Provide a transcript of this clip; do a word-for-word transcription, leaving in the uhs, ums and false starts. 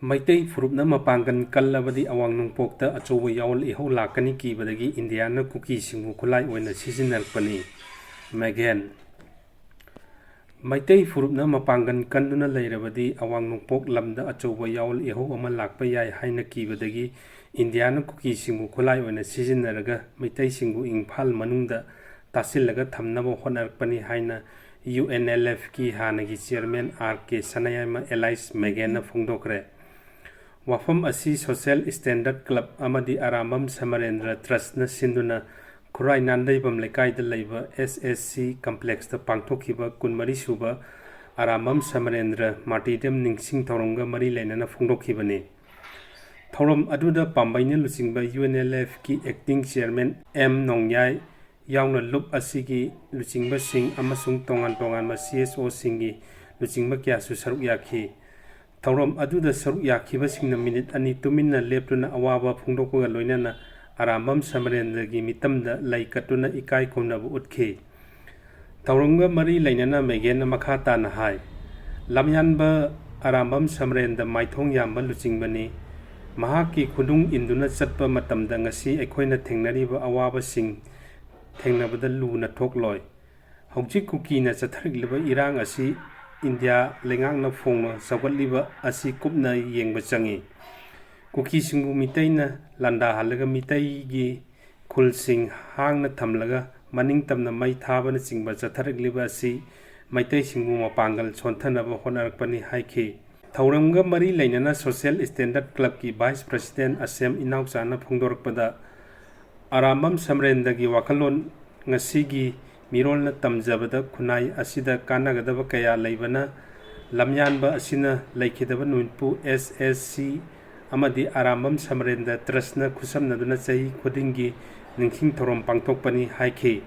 ꯃꯩꯇꯩ ꯐꯨꯔꯨꯞꯅ ꯃꯄꯥꯡꯒꯜ ꯀꯜꯂꯕꯗꯤ ꯑꯋꯥꯡ ꯅꯣꯡꯄꯣꯛꯇ ꯑꯆꯧꯕ ꯌꯥꯑꯣꯜ ꯏꯍꯧ ꯂꯥꯛꯀꯅꯤ ꯀꯤꯕꯗꯒꯤ ꯏꯟꯗꯤꯌꯥꯅ ꯀꯨꯀꯤꯁꯤꯡꯕꯨ ꯈꯨꯠꯂꯥꯏ ꯑꯣꯏꯅ ꯁꯤꯖꯤꯟꯅꯔꯛꯄꯅꯤ꯫ ꯃꯦꯒꯦꯟ꯫ ꯃꯩꯇꯩ ꯐꯨꯔꯨꯞꯅ ꯃꯄꯥꯡꯒꯜ ꯀꯟꯗꯨꯅ ꯂꯩꯔꯕꯗꯤ ꯑꯋꯥꯡ ꯅꯣꯡꯄꯣꯛ ꯂꯝꯗ ꯑꯆꯧꯕ ꯌꯥꯑꯣꯜ ꯏꯍꯧ ꯑꯃ ꯂꯥꯛꯄ ꯌꯥꯏ ꯍꯥꯏꯅ ꯀꯤꯕꯗꯒꯤ ꯏꯟꯗꯤꯌꯥꯅ ꯀꯨꯀꯤꯁꯤꯡꯕꯨ ꯈꯨꯠꯂꯥꯏ ꯑꯣꯏꯅ ꯁꯤꯖꯤꯟꯅꯔꯒ ꯃꯩꯇꯩꯁꯤꯡꯕꯨ ꯏꯝꯐꯥꯜ ꯃꯅꯨꯡꯗ ꯇꯥꯁꯤꯜꯂꯒ ꯊꯝꯅꯕ ꯍꯣꯠꯅꯔꯛꯄꯅꯤ ꯍꯥꯏꯅ ꯌꯨ ꯑꯦꯟ ꯑꯦꯜ ꯑꯦꯐꯀꯤ ꯍꯥꯟꯅꯒꯤ ꯆꯤꯌꯔꯃꯦꯟ ꯑꯥꯔ ꯀꯦ ꯁꯅꯥꯌꯥꯏꯃ ꯑꯦꯂꯥꯏꯁ ꯃꯦꯒꯦꯟꯅ ꯐꯣꯡꯗꯣꯛꯈ꯭ꯔꯦ꯫ ꯋꯥꯐꯝ ꯑꯁꯤ ꯁꯣꯁꯤꯌꯦꯜ ꯁ꯭ꯇꯦꯟꯗꯔꯗ ꯀ꯭ꯂꯕ ꯑꯃꯗꯤ ꯑꯔꯥꯝꯕꯝ ꯁꯃꯔꯦꯟꯗ꯭ꯔ ꯇ꯭ꯔꯁꯅ ꯁꯤꯟꯗꯨꯅ ꯈꯨꯔꯥꯏ ꯅꯥꯟꯗꯩꯕꯝ ꯂꯩꯀꯥꯏꯗ ꯂꯩꯕ ꯑꯦꯁ ꯑꯦꯁ ꯁꯤ ꯀꯝꯄ꯭ꯂꯦꯛꯁꯇ ꯄꯥꯡꯊꯣꯛꯈꯤꯕ ꯀꯨꯟꯃꯔꯤ ꯁꯨꯕ ꯑꯔꯥꯝꯕꯝ ꯁꯃꯔꯦꯟꯗ꯭ꯔ ꯃꯥꯔꯇꯤꯔꯗꯝ ꯅꯤꯡꯁꯤꯡ ꯊꯧꯔꯝꯒ ꯃꯔꯤ ꯂꯩꯅꯅ ꯐꯣꯡꯗꯣꯛꯈꯤꯕꯅꯤ꯫ ꯊꯧꯔꯝ ꯑꯗꯨꯗ ꯄꯥꯝꯕꯩꯅ ꯂꯨꯆꯤꯡꯕ ꯌꯨ ꯑꯦꯟ ꯑꯦꯜ ꯑꯦꯐꯀꯤ ꯑꯦꯛꯇꯤꯡ ꯆꯤꯌꯔꯃꯦꯟ ꯑꯦꯝ ꯅꯣꯡꯌꯥꯏ ꯌꯥꯎꯅ ꯂꯨꯞ ꯑꯁꯤꯒꯤ ꯂꯨꯆꯤꯡꯕꯁꯤꯡ ꯑꯃꯁꯨꯡ ꯇꯣꯉꯥꯟ ꯇꯣꯉꯥꯟꯕ ꯁꯤ ꯑꯦꯁ ꯑꯣꯁꯤꯡꯒꯤ ꯂꯨꯆꯤꯡꯕ ꯀꯌꯥꯁꯨ ꯁꯔꯨꯛ ꯌꯥꯈꯤ꯫ ꯊꯧꯔꯝ ꯑꯗꯨꯗ ꯁꯔꯨꯛ ꯌꯥꯈꯤꯕꯁꯤꯡꯅ ꯃꯤꯅꯤꯠ ꯑꯅꯤ ꯇꯨꯃꯤꯟꯅ ꯂꯦꯞꯇꯨꯅ ꯑꯋꯥꯕ ꯐꯣꯡꯗꯣꯛꯄꯒ ꯂꯣꯏꯅꯅ ꯑꯔꯥꯝꯕꯝ ꯁꯃꯔꯦꯟꯗ꯭ꯔꯒꯤ ꯃꯤꯇꯝꯗ ꯂꯩ ꯀꯠꯇꯨꯅ ꯏꯀꯥꯏ ꯈꯨꯝꯅꯕ ꯎꯠꯈꯤ꯫ ꯊꯧꯔꯝꯒ ꯃꯔꯤ ꯂꯩꯅꯅ ꯃꯦꯒꯦꯟꯅ ꯃꯈꯥ ꯇꯥꯅ ꯍꯥꯏ, ꯂꯝꯌꯥꯟꯕ ꯑꯔꯥꯝꯕꯝ ꯁꯃꯔꯦꯟꯗ꯭ꯔ ꯃꯥꯏꯊꯣꯡ ꯌꯥꯝꯕ ꯂꯨꯆꯤꯡꯕꯅꯤ꯫ ꯃꯍꯥꯛꯀꯤ ꯈꯨꯅꯨꯡ ꯏꯟꯗꯨꯅ ꯆꯠꯄ ꯃꯇꯝꯗ ꯉꯁꯤ ꯑꯩꯈꯣꯏꯅ ꯊꯦꯡꯅꯔꯤꯕ ꯑꯋꯥꯕꯁꯤꯡ ꯊꯦꯡꯅꯕꯗ ꯂꯨꯅ ꯊꯣꯛꯂꯣꯏ꯫ ꯍꯧꯖꯤꯛ ꯀꯨꯀꯤꯅ ꯆꯠꯊꯔꯛꯂꯤꯕ ꯏꯔꯥꯡ ꯑꯁꯤ ꯏꯟꯗꯤꯌꯥ ꯂꯩꯉꯥꯛꯅ ꯐꯣꯡꯅ ꯆꯥꯎꯈꯠꯂꯤꯕ ꯑꯁꯤ ꯀꯨꯞꯅ ꯌꯦꯡꯕ ꯆꯪꯏ꯫ ꯀꯨꯀꯤꯁꯤꯡꯕꯨ ꯃꯤꯇꯩꯅ ꯂꯥꯟꯗꯥꯍꯜꯂꯒ ꯃꯤꯇꯩꯒꯤ ꯈꯨꯜꯁꯤꯡ ꯍꯥꯡꯅ ꯊꯝꯂꯒ ꯃꯅꯤꯡ ꯇꯝꯅ ꯃꯩ ꯊꯥꯕꯅꯆꯤꯡꯕ ꯆꯠꯊꯔꯛꯂꯤꯕ ꯑꯁꯤ ꯃꯩꯇꯩꯁꯤꯡꯕꯨ ꯃꯄꯥꯡꯒꯜ ꯁꯣꯟꯊꯅꯕ ꯍꯣꯠꯅꯔꯛꯄꯅꯤ ꯍꯥꯏꯈꯤ꯫ ꯊꯧꯔꯝꯒ ꯃꯔꯤ ꯂꯩꯅꯅ ꯁꯣꯁꯤꯌꯦꯜ ꯁ꯭ꯇꯦꯟꯗꯔꯗ ꯀ꯭ꯂꯕꯀꯤ ꯚꯥꯏꯁ ꯄ꯭ꯔꯁꯤꯗꯦꯟ ꯑꯁꯦꯝ ꯏꯅꯥꯎꯆꯥꯅ ꯐꯣꯡꯗꯣꯔꯛꯄꯗ, ꯑꯔꯥꯝꯕꯝ ꯁꯃꯔꯦꯟꯗ꯭ꯔꯒꯤ ꯋꯥꯈꯜꯂꯣꯟ ꯉꯁꯤꯒꯤ ꯃꯤꯔꯣꯜꯅ ꯇꯝꯖꯕꯗ ꯈꯨꯟꯅꯥꯏ ꯑꯁꯤꯗ ꯀꯥꯟꯅꯒꯗꯕ ꯀꯌꯥ ꯂꯩꯕꯅ, ꯂꯝꯌꯥꯟꯕ ꯑꯁꯤꯅ ꯂꯩꯈꯤꯗꯕ ꯅꯨꯃꯤꯠꯄꯨ ꯑꯦꯁ ꯑꯦꯁ ꯁꯤ ꯑꯃꯗꯤ ꯑꯔꯥꯝꯕꯝ ꯁꯃꯔꯦꯟꯗ꯭ꯔ ꯇ꯭ꯔꯁꯅ ꯈꯨꯠꯁꯝꯅꯗꯨꯅ ꯆꯍꯤ ꯈꯨꯗꯤꯡꯒꯤ ꯅꯤꯡꯁꯤꯡ ꯊꯧꯔꯝ ꯄꯥꯡꯊꯣꯛꯄꯅꯤ ꯍꯥꯏꯈꯤ꯫